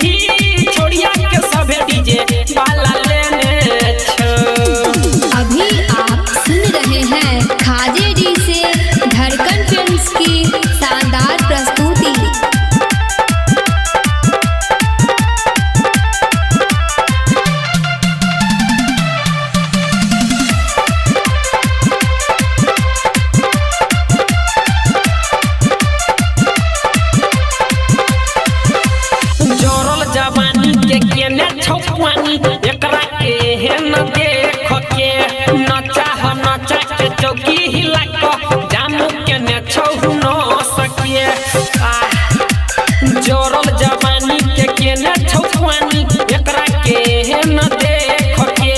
दीही छोड़िया के सभे डीजे बाला लेने छौ। अभी आप सुन रहे हैं खाजेडी से धड़कन फिल्म्स की शानदार प्रस्तुति। जोरल जवानी के केने छौ पानी एकरा के हेन देख के नचा ह नचा के चौकी हिला क जामू केने छौ न सकिए। जोरल जवानी के केने छौ पानी एकरा के हेन देख के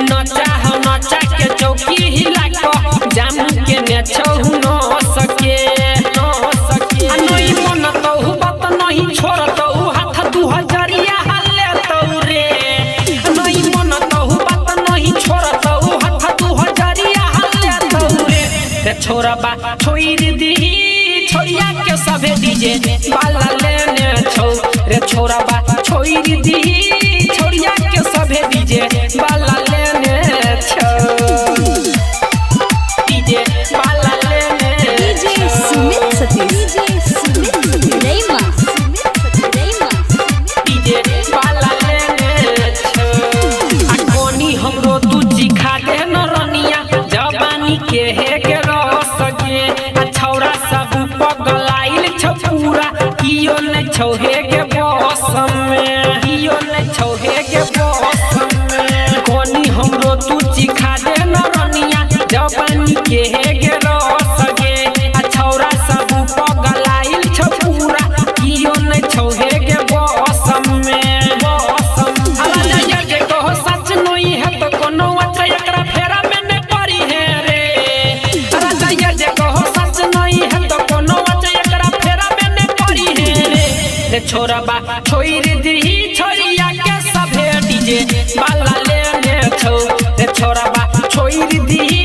नचा ह नचा के चौकी हिला क जामू केने छौ न सके न सके। आ नई मन तहु बात नहीं छोड़तौ हाथ दू हजरिया लेतौ रे। नई मन तहु बात नहीं छोड़तौ हाथ दू हजरिया लेतौ रे। रे छोरबा छोड़ दीही छोड़िया के सभे डीजे बाला लेने छौ। रे छोरबा छोड़ दीही छोड़िया के सभे डीजे बाला लेने छौ। डीजे बाला लेने DJ Sumit Satish, DJ Sumit रैमा, Sumit रैमा, DJ बाला लेने छौ। आ कोनी हमरो तू चिखा दे न रनिया जवानी के हे के रस गे। आ छौरा सब पगलाइल छौ पूरा कियो नै छौ हे के बस में, कियो नै छौ हे के बस में। कोनी हमरो तू चिखा दे न रनिया जवानी के हे के रस गे। आ छौरा सब पगलाइल छौ पूरा कियो नै छौ हे के बस में, बस में। अरे जाइया के कहो सच नहीं है तो कोनो अच्छा एकरा फेरा में नहीं पड़ी है रे। अरे जाइया जे कहो सच नहीं है तो कोनो अच्छा एकरा फेरा में नहीं पड़ी है रे। रे छोरबा छोड़ दीही छोड़िया के सभे डीजे बाला लेने छौ। रे छोरबा छोड़ दीही।